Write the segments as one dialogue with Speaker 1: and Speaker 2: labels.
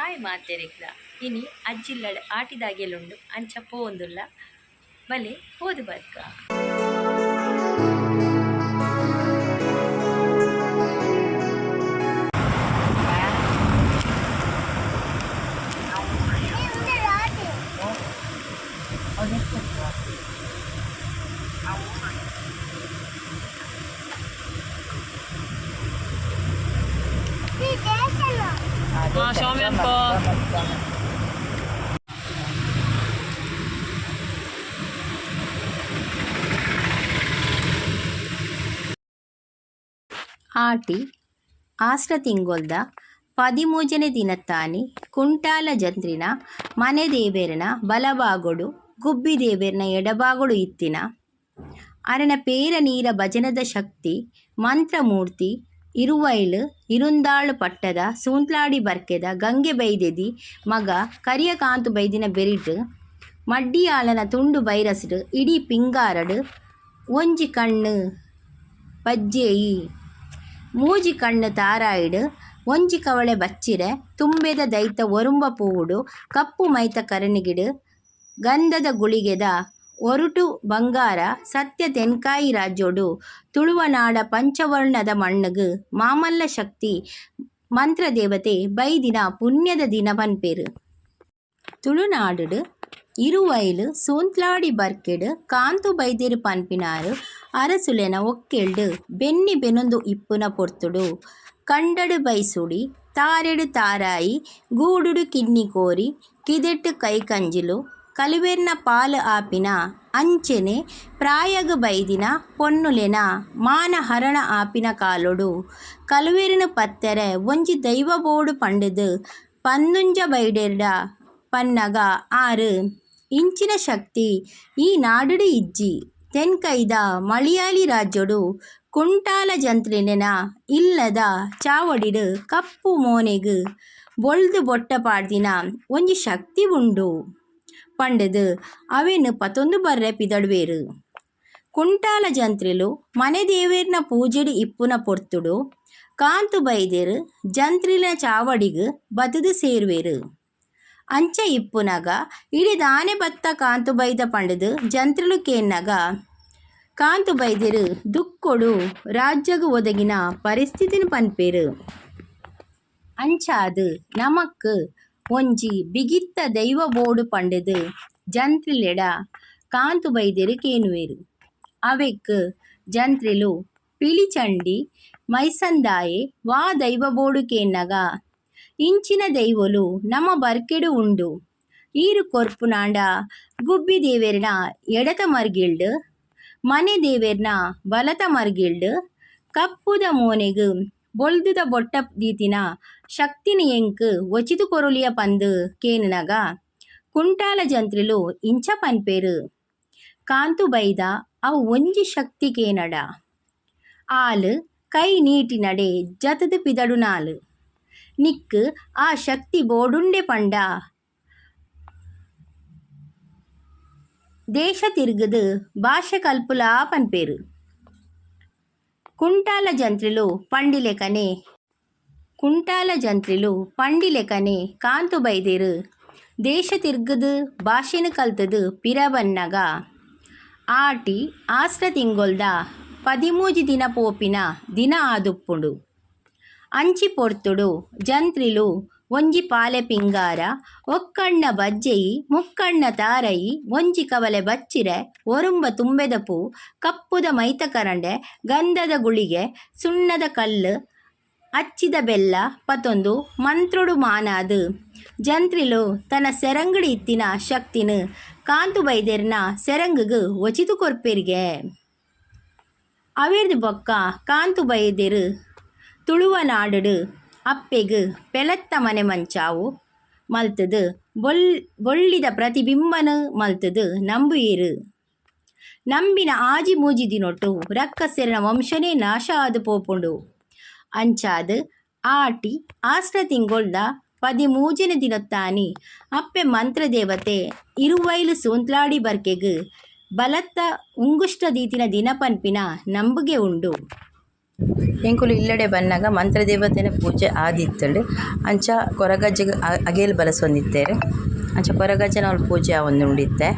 Speaker 1: Hi ಮಾತೆರೆಗ್ಲ. ಇನಿ ಅಜ್ಜಿಲ್ಲಡ್ ಆಟಿದಾಗೆಲುಂಡು, ಅಂಚ ಪೋವೊಂದುಲ್ಲ. ಬಲೆ ಪೋದು ಬರ್ಕ.
Speaker 2: Showmian po.
Speaker 1: ಆಟಿ ಆಸ್ರ ತಿಂಗೊಲ್ದ ಪದಿಮೂಜನೆ ದಿನತ್ತಾನಿ ಕುಂಟಾಲ ಜಂತ್ರಿನ ಮನೆ ದೇವೆರ್ನ ಬಲಭಾಗೊಡು, ಗುಬ್ಬಿ ದೇವೆರ್ನ ಎಡಭಾಗೊಡು ಇತ್ತಿನ ಅರೆನ ಪೇರ ನೀರ ಭಜನದ ಶಕ್ತಿ ಮಂತ್ರಮೂರ್ತಿ ಇರುವೈಲ್ ಇರುಂದಾಳು ಪಟ್ಟದ ಸೂಂತ್ಲಾಡಿ ಬರ್ಕೆದ ಗಂಗೆ ಬೈದೆದಿ ಮಗ ಕರಿಯ ಕಾಂತು ಬೈದಿನ ಬೆರಿಟ್ ಮಡ್ಡಿಯಾಳನ ತುಂಡು ಬೈರಸ್ಡ್ ಇಡೀ ಪಿಂಗಾರಡ್ ಒಂಜಿ ಕಣ್ಣು ಬಜ್ಜೆಯಿ, ಮೂಜಿ ಕಣ್ಣು ತಾರಾಯಿಡ್ ಒಂಜಿ ಕವಳೆ ಬಚ್ಚಿರೆ ತುಂಬೆದ ದೈತ ಒರುಂಬ ಪೂವುಡು ಕಪ್ಪು ಮೈತ ಕರನಿಗಿಡು ಗಂಧದ ಗುಳಿಗೆದ ಒರುಟು ಬಂಗಾರ ಸತ್ಯ ತೆನ್ಕಾಯಿ ರಾಜ್ಯೋಡು ತುಳುವನಾಡ ಪಂಚವರ್ಣದ ಮಣ್ಣುಗು ಮಾಮಲ್ಲ ಶಕ್ತಿ ಮಂತ್ರದೇವತೆ ಬೈದಿನ ಪುಣ್ಯದ ದಿನ ಪನ್ಪೆರ್. ತುಳುನಾಡುಡು ಇರುವೈಲ್ ಸೂಂತ್ಲಾಡಿ ಬರ್ಕೆಡ್ ಕಾಂತು ಬೈದೆರ್ ಪನ್ಪಿನಾರ್ ಅರಸುಲೆನ ಒಕ್ಕೆಲ್ಡ್ ಬೆನ್ನಿ ಬೆನೊಂದು ಇಪ್ಪುನ ಪೊರ್ತುಡು ಕಂಡಡ್ ಬೈಸುಡಿ, ತಾರೆಡ್ ತಾರಾಯಿ, ಗೂಡುಡು ಕಿನ್ನಿ ಕೋರಿ, ಕಿದೆಟ್ ಕೈಕಂಜಿಲು, ಕಲುವೆರ್ನ ಪಾಲ್ ಆಪಿನ ಅಂಚೆನೆ ಪ್ರಾಯಗ್ ಬೈದಿನ ಪೊನ್ನುಲೆನ ಮಾನ ಹರಣ ಆಪಿನ ಕಾಲೊಡು ಕಲುವೆರ್ನ್ ಪತ್ತೆರೆ ಒಂಜಿ ದೈವ ಬೋಡು ಪಂಡುದು ಪಂದುಂಜ ಬೈದೆರ್ಡ ಪನ್ನಗ ಆರ್ ಇಂಚಿನ ಶಕ್ತಿ ಈ ನಾಡುಡು ಇಜ್ಜಿ, ತೆನ್ಕೈದ ಮಲಿಯಾಳಿ ರಾಜ್ಯೊಡು ಕುಂಟಾಲ ಜಂತ್ರಿಲೆನ ಇಲ್ಲದ ಚಾವಡಿಡ್ ಕಪ್ಪು ಮೋನೆಗ್ ಬೊಲ್ದು ಬೊಟ್ಟ ಪಾಡ್ದಿನ ಒಂಜಿ ಶಕ್ತಿ ಉಂಡು ಪಂಡುದು ಅವೆನ್ ಪತೊಂದು ಬರ್ರೆ ಪಿದಡುವೆರ್. ಕುಂಟಾಲ ಜಂತ್ರಿಲು ಮನೆ ದೇವೆರ್ನ ಪೂಜೆಡ್ ಇಪ್ಪುನ ಪೊರ್ತುಡು ಕಾಂತು ಬೈದೆರ್ ಜಂತ್ರಿಲೆನ ಚಾವಡಿಗ್ ಬತ್ತುದು ಸೇರುವೆರ್. ಅಂಚ ಇಪ್ಪುನಗ ಇಡೆ ದಾನೆ ಬತ್ತ ಕಾಂತು ಬೈದ ಪಂಡುದು ಜಂತ್ರಿಲು ಕೇನ್ನಗ ಕಾಂತು ಬೈದೆರ್ ದುಕ್ಕೊಡು ರಾಜ್ಯಗ್ ಒದಗಿನ ಪರಿಸ್ಥಿತಿನ್ ಪನ್ಪೆರ್. ಅಂಚಾದ್ ನಮಕ್ ಒಂಜಿ ಬಿಗಿತ್ತ ದೈವ ಬೋಡು ಪಂಡುದು ಜಂತ್ರಿಲೆಡ ಕಾಂತು ಬೈದೆರ್ ಕೇನುವೆರ್. ಅವೆಕ್ ಜಂತ್ರಿಲು ಪಿಲಿಚಂಡಿ ಮೈಸಂದಾಯೆ ವಾ ದೈವ ಬೋಡು ಕೇನ್ನಗ ಇಂಚಿನ ದೈವೊಲು ನಮ್ಮ ಬರ್ಕೆಡ್ ಉಂಡು, ಈರ್ ಕೊರ್ಪುನಾಂಡ ಗುಬ್ಬಿ ದೇವೆರ್ನ ಎಡತ ಮರ್ಗಿಲ್ಡ್, ಮನೆ ದೇವೆರ್ನ ಬಲತ ಮರ್ಗಿಲ್ಡ್ ಕಪ್ಪುದ ಮೋನೆಗ್ ಬೊಲ್ದುದ ಬೊಟ್ಟ ದೀತಿನ ಶಕ್ತಿನ್ ಎಂಕ್ ಒಚಿತ್ ಕೊರೊಲಿಯ ಪಂದ್ ಕೇನ್ನಗ ಕುಂಟಾಲ ಜಂತ್ರಿಲು ಇಂಚ ಪನ್ಪೆರ್. ಕಾಂತು ಬೈದ ಅವು ಒಂಜಿ ಶಕ್ತಿ ಕೇನಡ. ಆಲ್ ಕೈ ನೀಟಿನಡೆ ಜತ್ತ್ದ್ ಪಿದಡುನಾಲ್. ನಿಕ್ಕ್ ಆ ಶಕ್ತಿ ಬೋಡುಂಡೆ ಪಂಡ ದೇಶ ತಿರ್ಗ್ದ್ ಭಾಷೆ ಕಲ್ಪುಲ ಪನ್ಪೆರ್. ಕುಂಟಾಲ ಜಂತ್ರಿಲು ಪಂಡಿಲೆಕನೆ ಕುಂಟಾಲ ಜಂತ್ರಿಲು ಪಂಡಿಲೆಕನೆ ಕಾಂತು ಬೈದೆರ್ ದೇಶ ತಿರ್ಗ್ದ್ ಭಾಷೆನ್ ಕಲ್ತ್ದ್ ಪಿರ ಬನ್ನಗ ಆಟಿ ಆಸ್ರ ತಿಂಗೊಲ್ದ ಪದಿಮೂಜಿ ದಿನ ಪೋಪಿನ ದಿನ ಆದುಪ್ಪುಂಡು. ಅಂಚಿ ಪೊರ್ತುಡು ಜಂತ್ರಿಲು ಒಂಜಿ ಪಾಲೆ ಪಿಂಗಾರ, ಒಕ್ಕಣ್ಣ ಬಜ್ಜೆಯಿ, ಮುಕ್ಕಣ್ಣ ತಾರಯಿ, ಒಂಜಿ ಕವಲೆ ಬಚ್ಚಿರೆ, ಒರುಂಬ ತುಂಬೆದ ಪೂ, ಕಪ್ಪುದ ಮೈತ ಕರಂಡೆ, ಗಂಧದ ಗುಳಿಗೆ, ಸುಣ್ಣದ ಕಲ್ಲ್, ಅಚ್ಚಿದ ಬೆಲ್ಲ ಪತೊಂದು ಮಂತ್ರೊಡು ಮಾನಾದ್ ಜಂತ್ರಿಲು ತನ್ನ ಸೆರಂಗ್ಡ್ ಇತ್ತಿನ ಶಕ್ತಿನ್ ಕಾಂತು ಬೈದೆರ್ನ ಸೆರಂಗ್ಗ್ ಒಚಿತ್ ಕೊರ್ಪೆರ್ಗೆ. ಅವೆರ್ದ್ ಬೊಕ್ಕ ಕಾಂತು ಬೈದೆರ್ ತುಳುವ ನಾಡುಡು ಅಪ್ಪೆಗ್ ಪೆಲತ್ತ ಮನೆ ಮಂಚಾವು ಮಲ್ತುದು ಬೊಳ್ಳಿದ ಪ್ರತಿಬಿಂಬನ್ ಮಲ್ತುದು ನಂಬುಯೆರ್. ನಂಬಿನ ಆಜಿ ಮೂಜಿ ದಿನೊಟು ರಕ್ಕಸೆರೆನ ವಂಶನೇ ನಾಶ ಆದ್ ಪೋಪುಂಡು. ಅಂಚಾದ್ ಆಟಿ ಆಸ್ರ ತಿಂಗೊಲ್ದ ಪದಿಮೂಜನೆ ದಿನೊತ್ತಾನಿ ಅಪ್ಪೆ ಮಂತ್ರದೇವತೆ ಇರುವೈಲ್ ಸೂಂತ್ಲಾಡಿ ಬರ್ಕೆಗ್ ಬಲತ್ತ ಉಂಗುಷ್ಟ ದೀತಿನ ದಿನ ಪನ್ಪಿನ ನಂಬುಗೆ ಉಂಡು.
Speaker 2: ಎಂಕುಲು ಇಲ್ಲಡೆ ಬನ್ನಗ ಮಂತ್ರದೇವತೆನ ಪೂಜೆ ಆದಿತ್ತುಂಡು ಅಂಚ ಕೊರಗಜ್ಜಗ್ ಅಗೇಲ್ ಬಲಸೊಂದಿತ್ತೆರ್ ಅಂಚ ಕೊರಗಜ್ಜನ ಅವ್ಲು ಪೂಜೆ ಆವೊಂದುಂಡು ಇತ್ತೆ.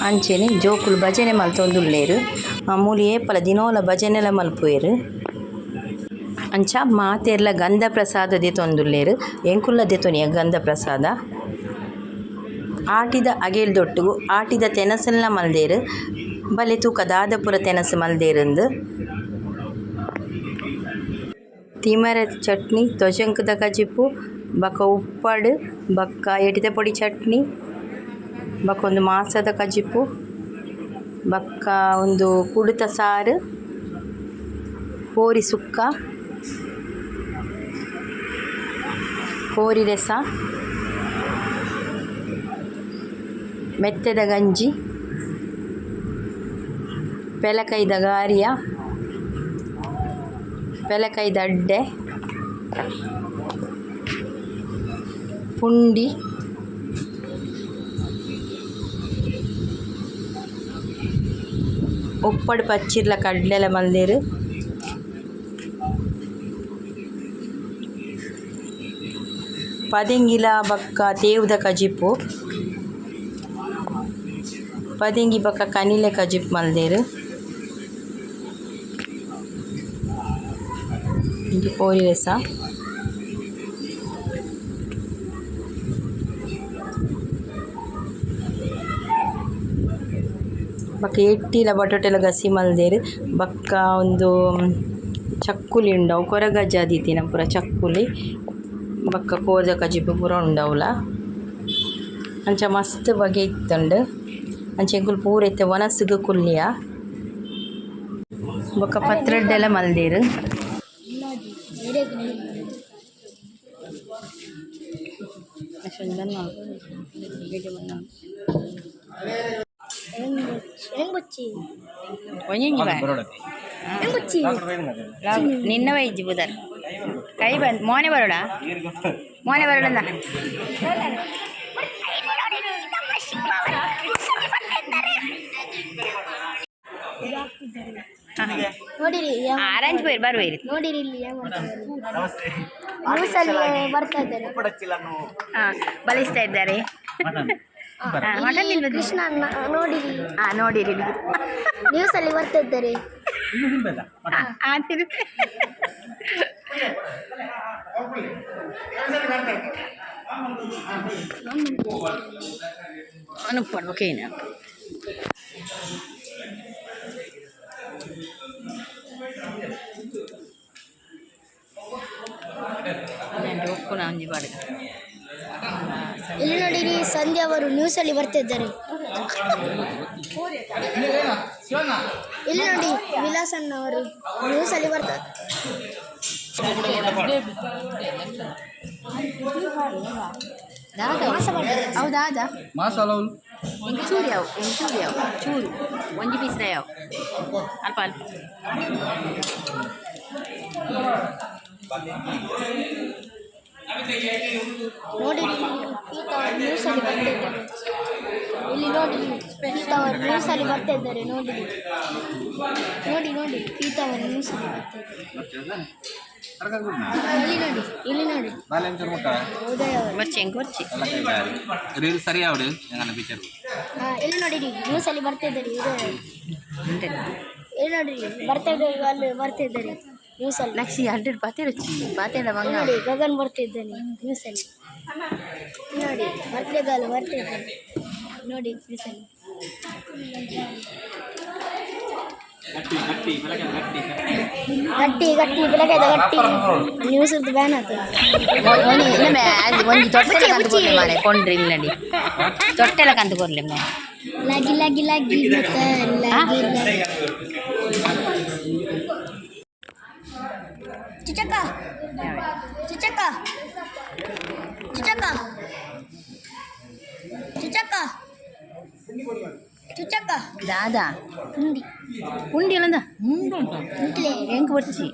Speaker 2: ಅಂಚೆನೆ ಜೋಕುಲು ಭಜನೆ ಮಲ್ತೊಂದುಲ್ಲೆರ್ ಮೂಲು ಏಪಲ ದಿನೋಲ ಭಜನೆಲ ಮಲ್ಪುವೆರ್. ಅಂಚ ಮಾತೆರ್ಲ ಗಂಧ ಪ್ರಸಾದ ದೆತೊಂದುಲ್ಲೆರ್ ಎಂಕುಲ್ಲ ದೆತೊನಿಯ ಗಂಧ ಪ್ರಸಾದ. ಆಟಿದ ಅಗೇಲ್ ದೊಟ್ಟುಗು ಆಟಿದ ತೆನಸುಲ್ನ ಮಲ್ದೆರ್ ಬಲೆ ತೂಕ ದಾದ ಪೂರ ತೆನಸ್ ಮಲ್ದೆರಿಂದ್. ತಿಮರೆ ಚಟ್ನಿ ತೊಜಂಕ್ ದ ಕಜಿಪು ಬೊಕ ಉಪ್ಪಡ್ ಬೊಕ ಎಡ್ಡೆ ಪೊಡಿ ಚಟ್ನಿ ಬೊಕ ಉಂದು ಮಾಸದ ಕಜಿಪು ಬೊಕ ಉಂದು ಕುಡುತ ಸಾರ್ ಕೋರಿ ಸುಕ್ಕ ಕೋರಿ ರೆಸ ಮೆತ್ತೆದ ಗಂಜಿ ಪೆಲಕೈದ ಗಾರಿಯ ಪೆಲಕೈದ ಅಡ್ಡೆ ಪುಂಡಿ. ಉಪ್ಪಡ್ ಪಚ್ಚಿರ್ಲ ಕಡ್ಲೆಲ ಮಲ್ದೆರ್. ಪದೆಂಗಿಲ ಬೊಕ್ಕ ತೇವುದ ಕಜಿಪು ಪದೆಂಗಿ ಬೊಕ್ಕ ಕನಿಲೆ ಕಜಿಪು ಮಲ್ದೆರ್. ಉಂದು ಕೋರಿ ರೆಸ. ಬೊಕ್ಕ ಎಟ್ಟಿಲ ಬಟಾಟೆಲ ಗಸಿ ಮಲ್ದೆರ್ ಬೊಕ್ಕ ಉಂದು ಚಕ್ಕುಲಿ ಉಂಡು ಅವು ಕೊರಗಜ್ಜ ದೀತಿನ ಪೂರ ಚಕ್ಕುಲಿ ಬೊಕ್ಕ ಕೋರಿದ ಕಜಿಪು ಪೂರ ಉಂಡು ಅವ್ಲ. ಅಂಚ ಮಸ್ತ್ ಬಗೆ ಇತ್ತುಂಡು ಅಂಚ ಎಂಕುಲು ಪೂರ ಇತ್ತೆ ವನಸುಗು ಕುಲ್ಲಿಯ. ಬೊಕ್ಕ ಪತ್ರೊಡೆಲ ಮಲ್ದೆರ್. ನಿನ್ನ ವೈದ್ಯ ಬುದರ್ ಕೈ ಬಂದ್ ಮೋನೆ ಬರೋಡ ಮೋನೆ ಬರೋಡ.
Speaker 3: ನೋಡಿರಿ.
Speaker 1: ಆರೆಂಜ್ ಪೋಯಿರ್ ಬರುವೇರಿ.
Speaker 3: ನೋಡಿರಿ, ಇಲ್ಲಿ ಏನ್ ಮಾಡ್ತಾ ಇದ್ದಾರೆ? ನ್ಯೂಸ್ ಅಲ್ಲಿ ಬರ್ತಾ ಇದ್ದಾರೆ.
Speaker 1: ಹಾ, ಬಲಿಸ್ತಾ ಇದ್ದಾರೆ. ಮಟನ್.
Speaker 3: ಇಲ್ಲಿ ಕೃಷ್ಣ ನೋಡಿರಿ.
Speaker 1: ಹಾ, ನೋಡಿರಿ.
Speaker 3: ನ್ಯೂಸ್ ಅಲ್ಲಿ ಬರ್ತಾ ಇದ್ದಾರೆ.
Speaker 1: ಆ, ತಿನ್ನು. ಅನುಪ್ಪಡ್ ಓಕೆನಾ? ಉಪ್ಪುನ ಒಂಜಿ ಪಾಡ್ಗ.
Speaker 3: ಇಲ್ಲಿ ನೋಡಿರಿ, ಸಂಧ್ಯಾ ಅವರು ನ್ಯೂಸ್ ಅಲ್ಲಿ ಬರ್ತಾ ಇದ್ದಾರೆ. ಇಲ್ಲಿ ನೋಡಿ, ವಿಲಾಸನ್ ಅವರು ನ್ಯೂಸ್ ಅಲ್ಲಿ ಬರ್ತಾ. ಮಾಸ ಮಾಡ್ತಾರೆ.
Speaker 1: ಹೌದಾ?
Speaker 4: ಮಸಾಲ.
Speaker 1: ಎಂಚೂರು ಯಾವ, ಎಂಚೂರು ಯಾವ, ಚೂರು ಒಂಜಿ ಪೀಸ್ ಯಾವ, ಅಲ್ಪ ಅಲ್ಪ.
Speaker 3: ನೋಡಿರಿ, ಈತ ನ್ಯೂಸ್ ಅಲ್ಲಿ ಬರ್ತಾ ಇದ್ದಾರೆ. ಇಲ್ಲಿ ನೋಡಿರಿ, ಈತ ಅವರು ನ್ಯೂಸ್ ಅಲ್ಲಿ ಬರ್ತಾ ಇದ್ದಾರೆ. ನೋಡಿರಿ, ನೋಡಿ ನೋಡಿ, ಈತ ಅವರು ನ್ಯೂಸ್ ಅಲ್ಲಿ ಬರ್ತಾ ಇದ್ದಾರೆ. ಇಲ್ಲಿ ನೋಡಿ, ಇಲ್ಲಿ ನೋಡಿ. ಉದಯ್ ಅವರು.
Speaker 1: ಬರ್ಚಿ ಹೆಂಗೆ ಬರ್ಚಿ.
Speaker 4: ರೀಲ್ ಸರಿ ಆವಡು ಎಂಗನ ಪಿಕ್ಚರ್.
Speaker 3: ಹಾ, ಇಲ್ಲಿ ನೋಡಿರಿ, ನ್ಯೂಸ್ ಅಲ್ಲಿ ಬರ್ತಾ ಇದ್ದಾರೆ ಉದಯ್ ಅವರು. ಇಲ್ಲಿ ನೋಡಿರಿ, ಬರ್ತಾ ಇದ್ದಾರೆ, ಅಲ್ಲಿ ಬರ್ತಾ ಇದ್ದಾರೆ ನ್ಯೂಸ್ ಅಲ್ಲಿ.
Speaker 1: ಲಕ್ಷಿ ಹಂಡ್ರೆಡ್ ಪಾತೆ ರುಚಿ ಪಾತೆಂಡ.
Speaker 3: ಇಲ್ಲಿ
Speaker 1: ಬಂಗ.
Speaker 3: ನೋಡಿ, ಗಗನ್ ಬರ್ತಾ ಇದ್ದಾನೆ ನ್ಯೂಸ್ ಅಲ್ಲಿ. ಇಲ್ಲಿ ನೋಡಿ, ಬರ್ತ್ಡೇಗಾಲ ಬರ್ತಾ ಇದ್ದಾನೆ ನೋಡಿ ನ್ಯೂಸ್ ಅಲ್ಲಿ. ಗಟ್ಟಿ ಗಟ್ಟಿ ಬೆಳಗಾದ ಗಟ್ಟಿ ನ್ಯೂಸ್ ಬ್ಯಾನ್ ಆತದೆ.
Speaker 2: ಒಂಜಿ ತೊಟ್ಟೆಲ ಕಂತು ಕೊರ್ಲೆ ಮಾರೆ ಕೊಂಡ್ರಿ ಇಲ್ಲಡಿ ತೊಟ್ಟೆಲ ಕಂತು ಕೊರ್ಲೆ ಮೇ.
Speaker 3: ಲಗಿ ಲಗಿ ಲಗಿ ಮತ್ತ ಲಗಿ ಲಗಿ. ಚಿಚಕ ಚಿಚಕ ಚಿಚಕ ಚಿಚಕ ಚಿಚಕ.
Speaker 2: ದಾದಾ?
Speaker 3: ಪುಂಡಿ.
Speaker 2: ಉಂಡಿ ಅಲ್ಲಂದ.
Speaker 3: ಇಂಕ್ಲೆ.
Speaker 2: ಎಂಕ್ ಬರ್ಚಿ.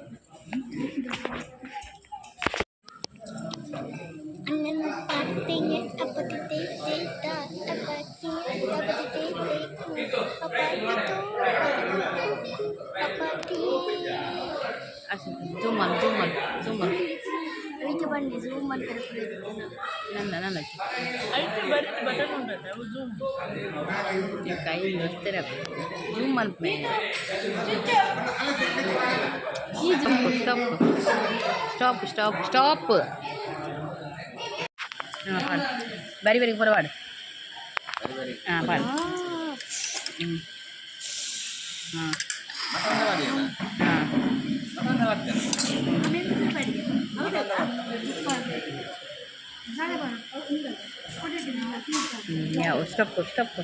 Speaker 3: ಅಣ್ಣನ ಪಾತೆಂಗೆ ಅಪ್ಪತಿ ತೇ ತೇ ತಾ ಅಪ್ಪತಿ ಅಪ್ಪತಿ ತೇ ತೇ ಕು ಅಪ್ಪತಿ ತೋ ಅಪ್ಪತಿ.
Speaker 2: ಜೂಮ್ ಮಾಡು, ಜೂಮ್ ಮಾಡು, ಜೂಮ್ ಮಾಡು.
Speaker 3: ಅದಕ್ಕೆ ಬನ್ನಿ, ಝೂಮ್ ಮಾಡಿ.
Speaker 2: ನನ್ನ ನನ್ನ ಕೈ ಒತ್ತರ ಜೂಮ್ ಮಲ್ಪೆ. Stop stop stop stop. ಹಾಂ, ಪಾಡು. ಬರಿ ಬರಿ ಪೂರ ಪಾಡು. ಹಾಂ, ಪಾಡು. ಹ್ಞೂ, ಹಾಂ ಹಾಂ. ಯಾವ ಸ್ಟಾಪ್ ಸ್ಟಾಪ್.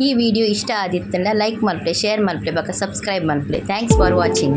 Speaker 2: ಈ ವಿಡಿಯೋ ಇಷ್ಟ ಆದಿತ್ತಂಡ ಲೈಕ್ ಮಲ್ಪಲೆ, ಶೇರ್ ಮಲ್ಪಲೆ ಬೊಕ ಸಬ್ಸ್ಕ್ರೈಬ್ ಮಲ್ಪಲೆ. Thanks for watching.